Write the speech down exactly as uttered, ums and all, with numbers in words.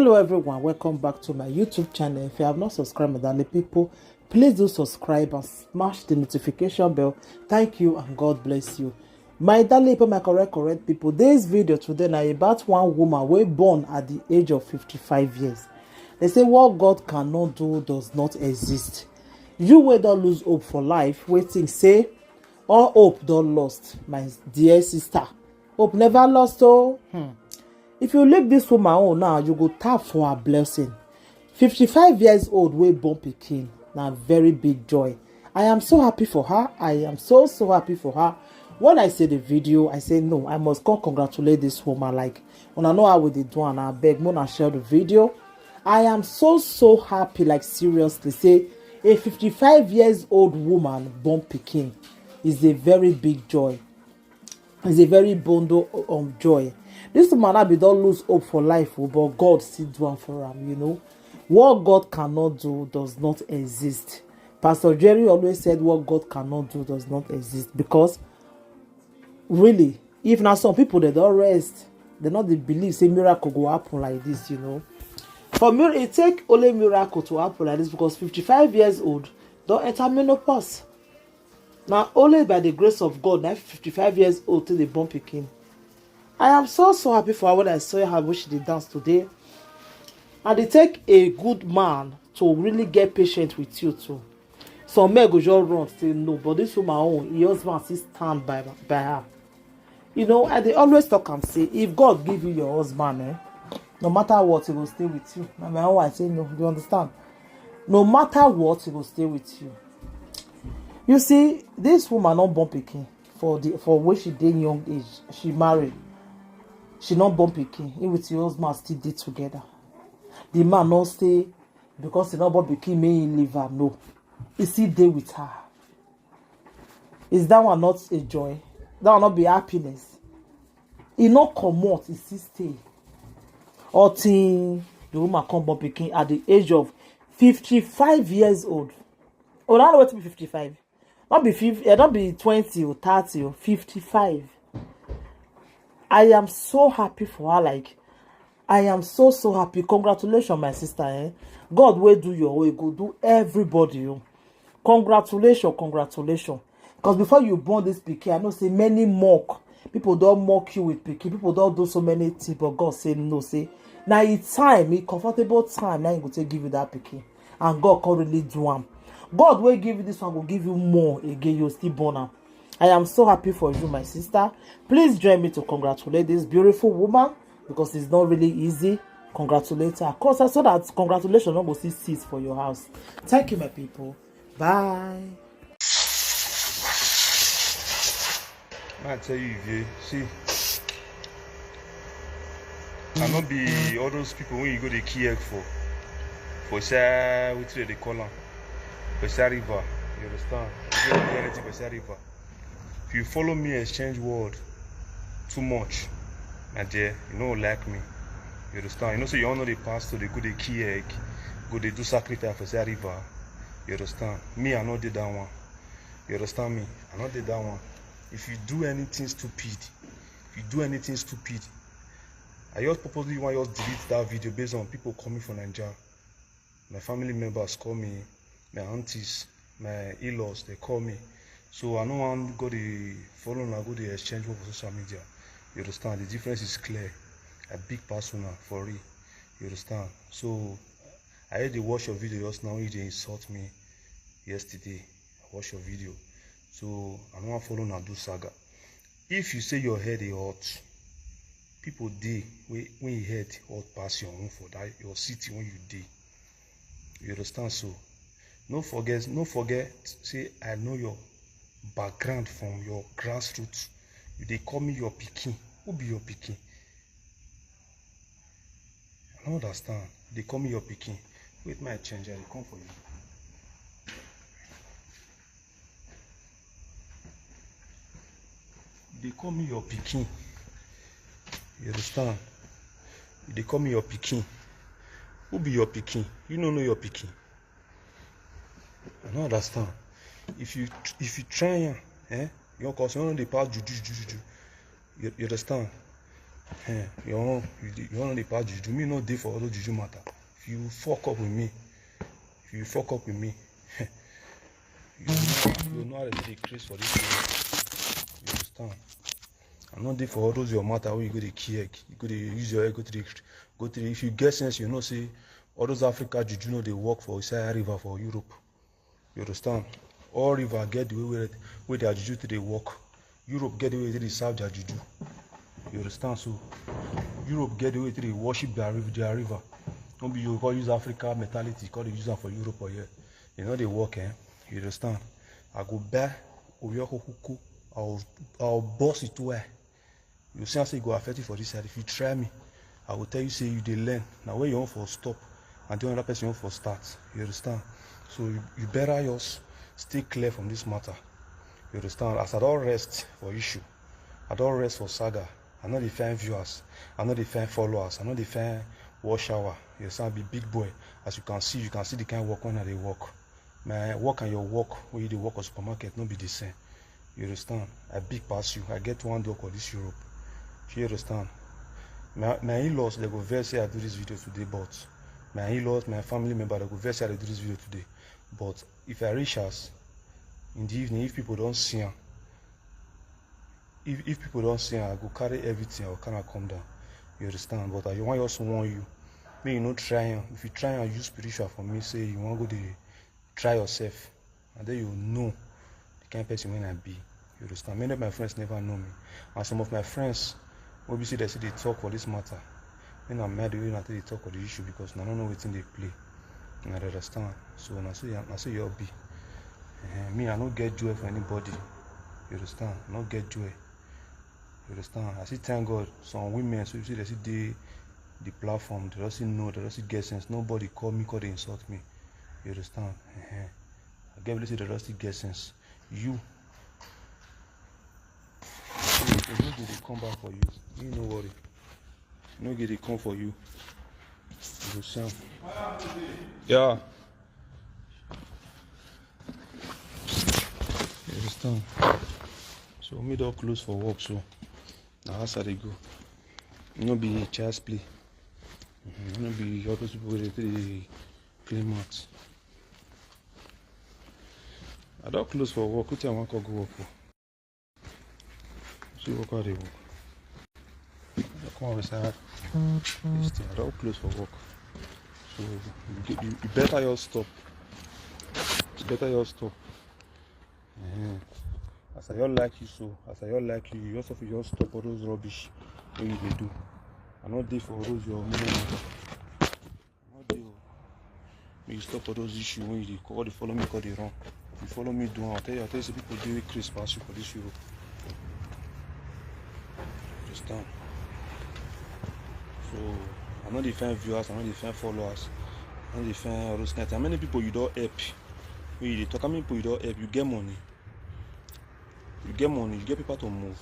Hello everyone, welcome back to my YouTube channel. If you have not subscribed, my darling people, please do subscribe and smash the notification bell. Thank you and God bless you. My darling people, my correct, correct people, this video today na about one woman wey born at the age of fifty-five years. They say what God cannot do does not exist. You wey don lose hope for life, wey think say all hope don lost, my dear sister, hope never lost o. Hmm. If you leave this woman own now, you go tap for her blessing. Fifty-five years old wey born pikin, na very big joy. I am so happy for her. I am so, so happy for her. When I see the video, I say no, I must come congratulate this woman. Like, una know how we dey do am, abeg, make una share the video. I am so, so happy, like, seriously, say a fifty-five years old woman born pikin is a very big joy. It's a very bundle of joy. This woman now be don lose hope for life o, but God still do am for am, you know. What God cannot do does not exist. Pastor Jerry always said what God cannot do does not exist, because really, if na some people dem don rest, dem no dey believe say miracle go happen like this, you know. For mir- it take only miracle to happen like this, because fifty-five years old don enter menopause. Na only by the grace of God na fifty-five years old till dey born pikin. I am so, so happy for her when I saw her when she dey dance today. And it take a good man to really get patient with you too. Some men go just run say no, but this woman own, her husband still stand by, by her. You know, I dey always talk am say, if God give you your husband, eh, no matter what, he go stay with you. Na my own, I say no, you understand? No matter what, he go stay with you. You see, this woman no born pikin for the, for when she dey young age, she married. She no born pikin, he with her husband still dey together. The man no stay because he no born pikin, make he leave her, no. He still dey with her. Is that one not a joy? That one not be happiness? He no comot, he still stay. Until the woman come born pikin at the age of fifty-five years old. Oh, I know what to be fifty-five. Not be fifty, eh, not be twenty or thirty or fifty-five. I am so happy for her. Like, I am so, so happy. Congratulations, my sister. Eh? God will do your way. Go do everybody. Oh. Congratulations, congratulations. Because before you born this pikin, I know say many mock. People don't mock you with pikin. People don't do so many things, but God say no. Say now it's time, a comfortable time. Now he go take give you that pikin, and God can really do am. God will give you this one, will give you more again. You still born am. I am so happy for you, my sister. Please join me to congratulate this beautiful woman, because it's not really easy. Congratulate her. Cause so that congratulations don't go see cease for your house. Thank you, my people. Bye. I tell you, Ivy, see, I no be all those people when you go dey kill egg for, for say wetin dem dey call am, for say river. You understand? You go do anything for say river. If you follow me exchange word too much, my dear, you no go like me. You understand? You know say you all know the pastor dey go dey kill egg, go dey do sacrifice for say river. You understand? Me, I no dey that one. You understand me? I no dey that one. If you do anything stupid, if you do anything stupid, I just purposely want just delete that video based on people coming from Naija. My family members call me, my aunties, my in-laws, they call me. So I no wan go dey follow una go dey exchange word for social media. You understand? The difference is clear. I big pass una for real. You understand? So I hear dey watch your video just now, you dey insult me yesterday. I watch your video. So I no wan follow una do saga. If you say your head dey hot, people dey wey wey e head hot pass your own for that your city wey you dey. You understand? So no forget, no forget say I know your background from your grassroots. You dey call me your pikin. Who be your pikin? I no understand. You dey call me your pikin. Wait, my change, I dey come for you. You dey call me your pikin. You understand? You dey call me your pikin. Who be your pikin? You no know your pikin. I no understand. If you if you try am, eh, your cause you no dey pass juju juju juju. You, you understand? Eh, you wan you dey- you wan dey pass juju. Me no dey for all those juju matter. If you fuck up with me, if you fuck up with me, you you know how to dey craze for this thing. You understand? I no dey for all those your matter wey you go dey kick, you go dey use your head go to the go to the. If you get sense, you know say all those Africa juju no dey work for inside river for Europe. You understand? All river get the way wey wey their juju to dey work. Europe get the way they dey serve their juju. You understand? So Europe get the way they dey worship their river. Their river. No be you go use Africa mentality, go dey use am for Europe or here. E no dey work, eh? You understand? I go buy Oyo Kuku. I will I will boss it well. You see, I say e go affect you for this side. If you try me, I will tell you say you dey learn. Now where you want for stop, and the other person want for start. You understand? So you, you better just stay clear from this matter. You understand? As I don rest for issue, I don rest for saga. I no dey find viewers. I no dey find followers. I no dey find watch hour. You understand? I be big boy. As you can see, you can see the kind work when I dey work. My work and your work when you dey work for supermarket no be the same. You understand? I big pass you. I get one door for this Europe. You understand? My my in-laws they go vex say I do this video today, but my in-laws, my family member they go vex say I dey do this video today. But if I reach house in the evening, if people don see am, if if people don see am, I go carry everything, I go carry am come down. You understand? But I wan just warn you, make you no try am. If you try am, use spiritual for me say you wan go dey try yourself, and then you know the kind person wey I be. You understand? Many of my friends never know me, and some of my friends wey be say they still dey talk for this matter. Me na mind the way una take dey talk for the issue because una no know wetin dey play. Una dey understand? So na so e- na so e all be. Eh, me, I no get joy for anybody. You understand? I no get joy. You understand? I still thank God. Some women, so you see, they still dey the platform. They don't still know. They don't still get sense. Nobody call me, call they insult me. You understand? Eh, I get believe say they don't still get sense. You, you no go dey come back for you. You no worry. No get dey come for you. You go see am. Yeah. You understand? So me don close for work, so na house I dey go. No be child's play. Mhm, no be all those people wey dey take dey clean mouth. I don close for work. Wetin I wan come go work for? See work how I dey work. I come outside this thing. I don close for work. So you, get- you, you better just stop. You better just stop. Ehen. As I just like you so, as I just like you, you also fit just stop all those rubbish wey you dey do. I no dey for all those your mumu matter. I no dey o. Make you stop all those issues wey you dey call, dey follow me, call dey run. You follow me do am, I tell you, I tell you say people dey wey craze pass you for this Europe. Understand? So I no dey find viewers, I no dey find followers, I no dey find all those kind things. How many people you don help? When you dey talk, how many people you don help? You get money. You get money, you get paper to move.